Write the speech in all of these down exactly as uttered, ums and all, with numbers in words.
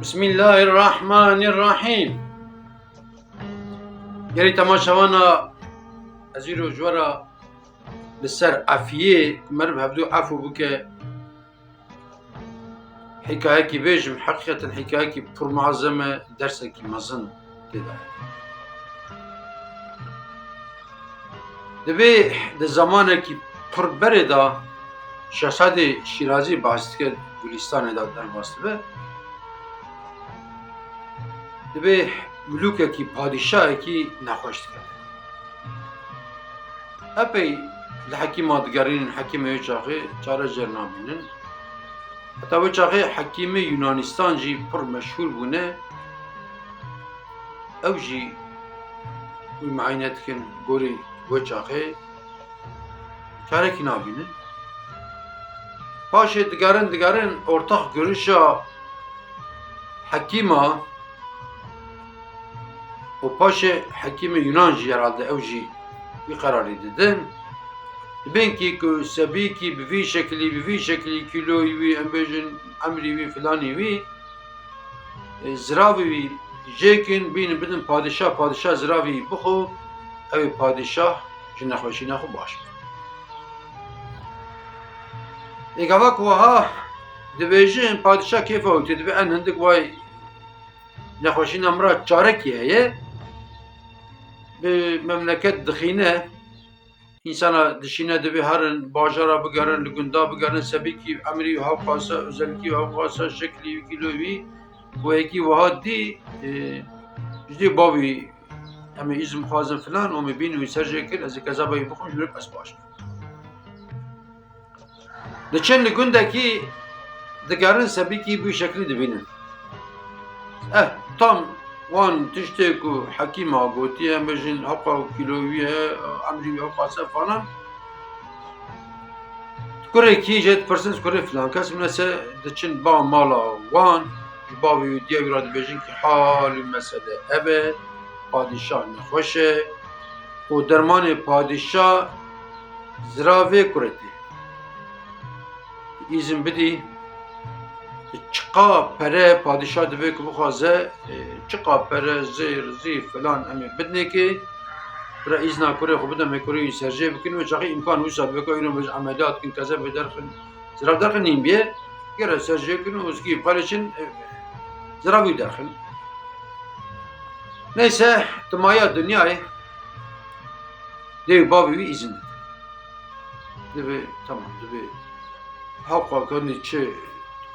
Bismillahirrahmanirrahîm. Gelî temaşevana, ez îro ji we re li ser efiyê ku meriv hevdû efû bike, hikayekî bêjim. Heqîqeten hikayekî pir muezem e, dersekî mezin tê de. Divê di zamanekî pir berê de Şehzadê Şîrazî behs dike, Gulîstanê de derbas dibe. Divê milûkekî, padîşahekî nexweş dike. Epey li hekîma digerînin, hekîmê wê çaxê çare jê re nabînin. Heta wê çaxê hekîmê Yunanîstan jî pir meşhûr bûne. Ew jî wî muayene dikin, gorî wê çaxê çarekî nabînin. Paşê digerin, digerin ortax görüşa hekîma û paşê hekîmê Yunan jî herhalde ew jî wî qerarî didin. Dibên kî ku sebîkî bi vî şekilî, bi vî şekilî kîloyî wî, em bêjin emrî wî, filanî wî, e, ziravê wî jêkin, bînin bidin padîşah, padîşah ziravê wî bixwe, ew ê padîşah ji nexweşîna xwe baş be. Ê gava ku wiha dibêjin, padîşah kêfa wî tê dibe, en hindik vay nexweşîna min re çarekî heye, bi memleket dixîne, însana dişîne, dibê herin bajara bigerin, li gunda bigerin, sebîkî emrî hewqas e, özelkî hewqas e, şeklî wî, kîloyî wî, ku yekî wiha dî, e, ji dê bavî, em ê îzin bixwazin filan, û min bîn wî ser jê kir, ez ê kezeba wî bixwim, ji min re pez baş be. Diçin li gundekî, digerin sebîkî bi wî şeklî dibînin. Eh, tam wan tiştê ku hekîma gotiye, em bêjin hewqa kîloyî wî heye, emrî wî hewqas e falan. Kurê kî jê dipirsin, kurê filan kes, min ese diçin ba mala wan, ji bavê wî diya wî re dibêjin ku hal û mesele ev e, padîşah nexweş e û dermanê padîşah ziravê kurê tê. Îzin bidî, çiqa pere padîşah dibe ku bixwaze, e, çiqa pere, zêr, zî, filan em ê bidinê kê, bira îzna kurê xwe bide, me kurê wî serjê bikin, wê çaxî îmkan wisa dibe ku îro me ji emeliyat kin, kezebê derxin, zirav derxin nîn bîye, gere serjê kin û zikî pere çin, e, zirav wî derxin. Neyse, timaya dinyayê dê û bavê wî îzin dide. Divê, tamam, divê. Hewqa kanî çi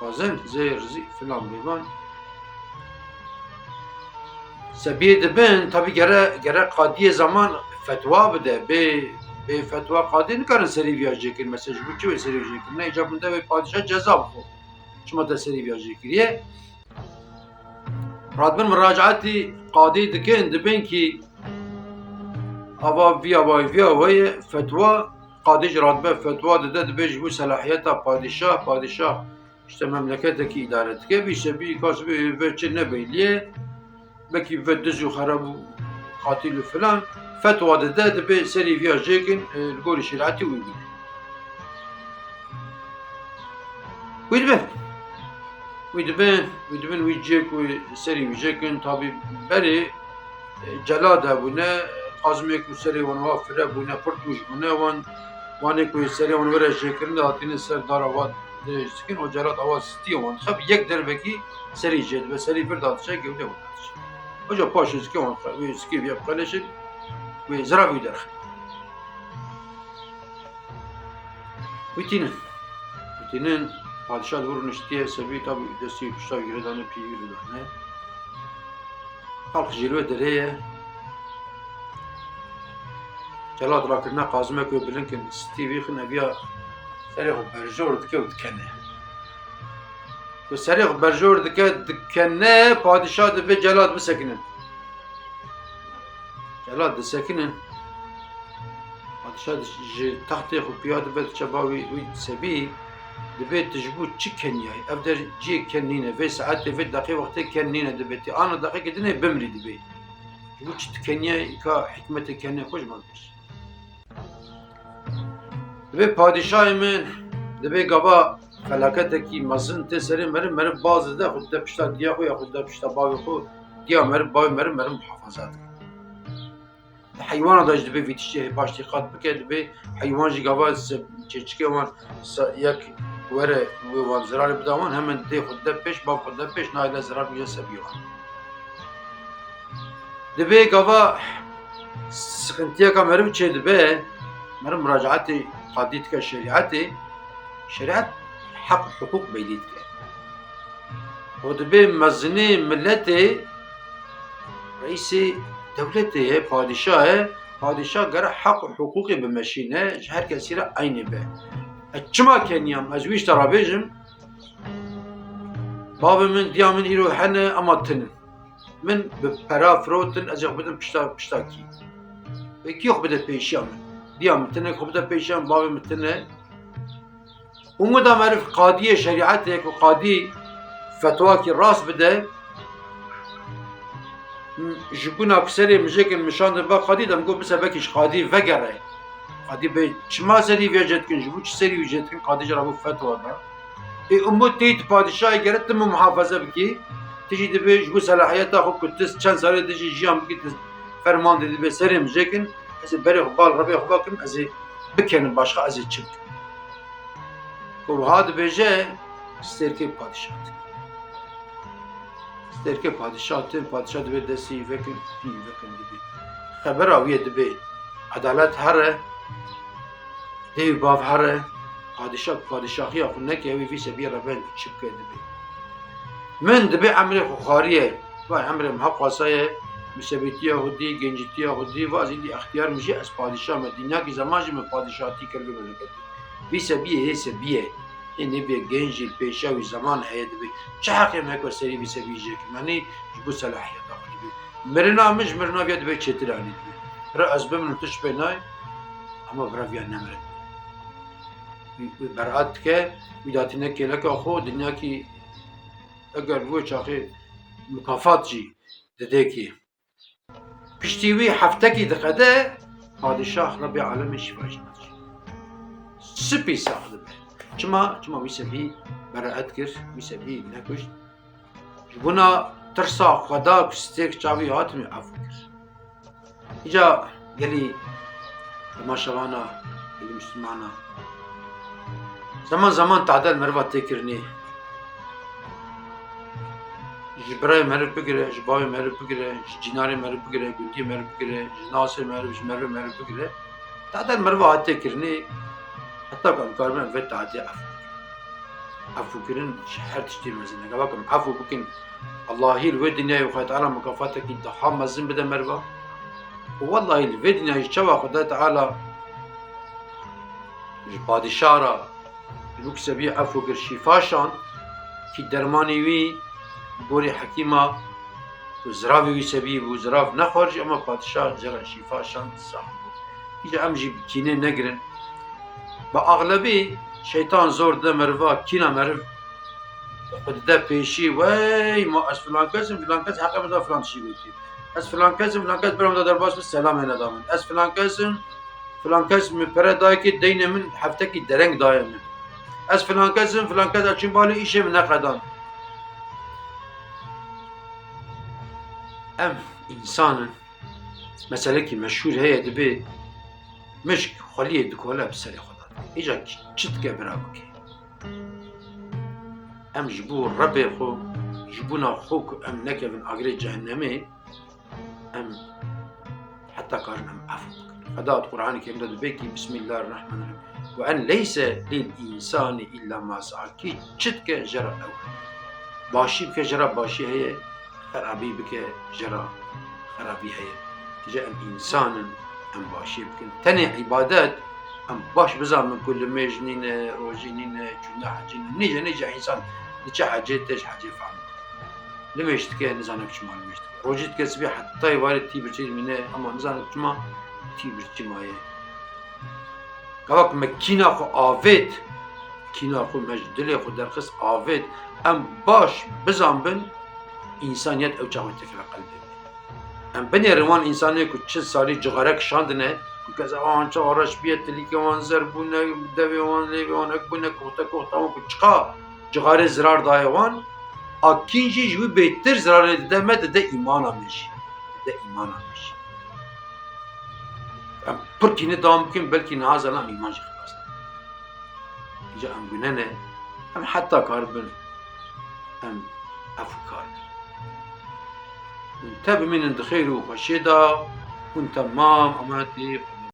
dixwazin, zêr, zî, filan bêvan. Sebiyê dibin, tabî gere, gere qadiyê zaman fetwa bide. Bê, bê fetwa qadî nikarin serî viya jê kirin. Mesela ji bo çi wê serî jê kirin? Ne, îcab min de wê padîşah ceza bixwe. Çima te serî viya jê kiriye? Radibin muracaetî qadî dikin, dibên kî ava vî avayî vî awayê fetwa, qadî jî radibe fetwa dide, dibê ji bo selahiyeta padîşah, padîşah işte memleketekî îdare dike, vî sebî kas bê ve çi nebeyliye, belkî ve diz û xerab û qatil û filan, fetwa dide, dibê serî viya jêkin, e, li gorî şerîetî wî bide. Wî dibin. Wî dibin, wî dibin, wî cê ku serî wî jêkin, tabî berê, e, celad hebûne, qazimê ku serê wan wa fire bûne, pir tûj bûne, wan, wanê ku serê wan were jêkirin de hatîne ser dara wa dirêj dikin, o celad awa stiyê wan dixe, bi yek dervekî serî jê dibe, serî vir dadiçe, gewde wan dadiçe. Oca paşê zikê wan, wê zikê vê biqeleşin, wê zira wî derxe. Wî tînin. Wî tînin, padîşah li wir rûniştiye, sebî tabî destî pişta wî girêdane, pî wî girêdane. Xelq jî li wê derê ye. Celad rakirine qazime ku bilind kin, stî vî xin eviya serê xwe berjor dike û dikene. Ku serê xwe berjor dike, dikene, padîşah dibê celad bisekinin. Celad disekinin. Padîşah di-, ji textê xwe piya dibe, diçe ba wî, wî sebî, dibê tu ji bo çi keniyayî? Ev der cihê ken nîne, vê saetê, vê deqê wextê ken nîne, dibê tu ana deqekê dinê bimrî dibê. Ji bo çi tu keniyayî, îka hikmetê kenê xwe ji min bêj. Dibê padîşahê min, dibê gava felaketekî mezin tê serê meriv, meriv baz dide, xwe dide pişta diya xwe ya xwe dide pişta bavê xwe, diya meriv, bavê meriv, meriv muhafaza dike. Di heywana de jî dibê vî tiştê hê baş dîqat bike, dibê heywan jî gava se-, çêçikê wan se-, yek were wê wan zirarê bida wan, hemen dê xwe dide pêş, bav xwe dide pêş, nayê le zirar bigire sebiyê wan. Dibê gava sıkıntıyeka meriv çê dibe, meriv muracaetê qadî dike şerîetê, şerîet heq û hiqûq beylî dike. Û dibê mezinê miletê, reîsê dewletê ye, padîşah e, padîşah gere heq û hiqûqê bimeşîne, ji her kesî re eynê be. Ez çima keniyam? Ez wî ji te re bêjim, bavê min, diya min îro hene, ema tinin. Min bi pera firotin, ez ê xwe bidim pişta, pişta kî? Wê kî xwe bide pêşiya min? Diya min tine, xwe bide pêşiya min, bavê min tine. Û muda meriv qadiyê şerîetê ku qadî fetwakî rast bide, m-, ji bona ku serê mijêkin min şandin ba qadî, dem got, "Bise vekî ji qadî vegere." Qadî bê çima serî vê jê dikin, ji bo çi serî wî jê dikin? Qadî jê re bû fetwa da. Ê, û mû tê tu padîşahê gere tu min muhafaze bikî, tu jî dibê ji bo selahiyeta xwe ku tu çend salê dijî jiyan bikî, tu ferman didî dibê serê mijêkin, ez ê berê xwe bal rebê xwe bakim, ez ê bikenim başqa, ez ê çi bikim? Ku wiha dibêje, stêrkê padîşah tê. Stêrkê padîşah tê, padîşah dibê destê îvekin, pî îvekin dibê. Xebera wî ye dibê, edalet here, dê û bav here, padîşah, padîşahiya xwe neke, wî vî sebiyê re ben çi bike dibê. Min dibê emrê xwe xwariye, vay emrê min heqwasa ye, wî sebîtiya xwe dî, gencîtiya xwe dî, va ez îdî extiyar min jî, ez padîşah me, dinyakî zeman jî min padîşahtî kir, li min neketî. Vî sebiyê hê sebiyê. Ê nêbê genc jî pêşiya wî zeman heye dibê. Çi heqê me heke serî vî sebî jê kim? Yanî ji bo selahiyeta xwe dibê. Mirina min ji mirina vê dibê çêtir anî dibê. Re ez bimrim tu ji pê nayê, ama bira viya nemire. Wî, wî beraat dike, wî datîne kêleka xwe, dinyakî eger bi wê çaxê mukafat jî didê kî. Piştî wî heftekî diqede, padîşah Rebê Alemê şîfa jî nadî. Spî sax dibe. Çima? Çima wî sebî beraet kir, wî sebî nekuşt. Ji bona tirsa Xweda ku stêrk çavî hatin wî efû kir. Îca gelî temaşevana, gelî Müslümana, zeman zeman tadel meriva tê kirinê. Ji birayê meriv bigire, ji bavê meriv bigire, ji cînarê meriv bigire, gundiyê meriv bigire, ji nasê meriv, ji merivê meriv bigire. Tadel meriva hatiye kirinê, heta ku em karibin em vê tadê efû kirin. Efûkirin ji her tiştê mezin e. Gava ku em efû bikin, Allahî li wê dinyayê Xwedê Teala mukafatekî daha mezin bide meriva. Û wellahî li vê dinyayê çawa Xwedê Teala ji padîşah re ji bo ku sebî efû kir şîfa şand, kî dermanê wî gorî hekîma ku ziravê wî sebî bû, zirav nexwar jî, ema padîşah jê re şîfa şand sax bû. Îca em jî bi kînê negirin. Bi axlebî şeytan zor dide meriva, kîna meriv xwe dide pêşî, wey ma ez filan kes im, filan kes heqê min da filan tiştî gotî. Ez filan kes im, filan kes bira min da derbas bi selamê neda min. Ez filan kes im, filan kes min pere dayê kê deynê min heftekî dereng daye min. Ez filan kes im, filan kes ez çûm balê îşê min neqedan. Em însan in. Meselekî meşhûr heye, dibê mişk xweliyê dikole bi serê xwe de. Îca çi dike bira bike. Em ji bo Rebê xwe, ji bona xwe ku em nekevin agirê cehennemê, em heta karin em efû bikin. Xweda di Qur'anê Kerîm de dibê kî, Bismillahirrahmanirrahim. Ve en leyse lil insani illa ma sa'a. Kî çi dike jê re ew. Başî bike jê re başî heye, xerabî bike jê re xerabî heye. Îca em însan in, em başî bikin. Tenê îbadet, em baş bizanbin ku limêj nîne, rojî nîne, çûna hecî nîne. Nîce, nîce însan diçe hecê, tê ji hecê fehm dike. Limêj dike, nizane çima limêj dike. Rojî dike, sibê heta êvarê tî birçî dimîne, ama nizane çima tî birçî maye. Gava ku me kîna xwe avêt, kîna xwe me ji dilê xwe derxist avêt, em baş bizanbin, însaniyet ew çaxê têkeve qelbê me. Em binêrin wan însanê ku çil salî cixarek şandine, Ku keza wan çawa reş bûye, tilîkê wan zer bûne, devê wan lêvê wan ek bûne, koxte koxta wan ku çiqa cixarê zirar daye wan, a kîn jî ji wî bêtir zirarê dide me, dide îmana me jî. Dide îmana me jî. Em pir kînî dewam bikin, belkî niha zana em îman jî xilas nakin. Îca em gune ne, em heta karibin, em efû karibin. Hûn te bimînin di xêr û xweşiyê de, hûn temam, emanetî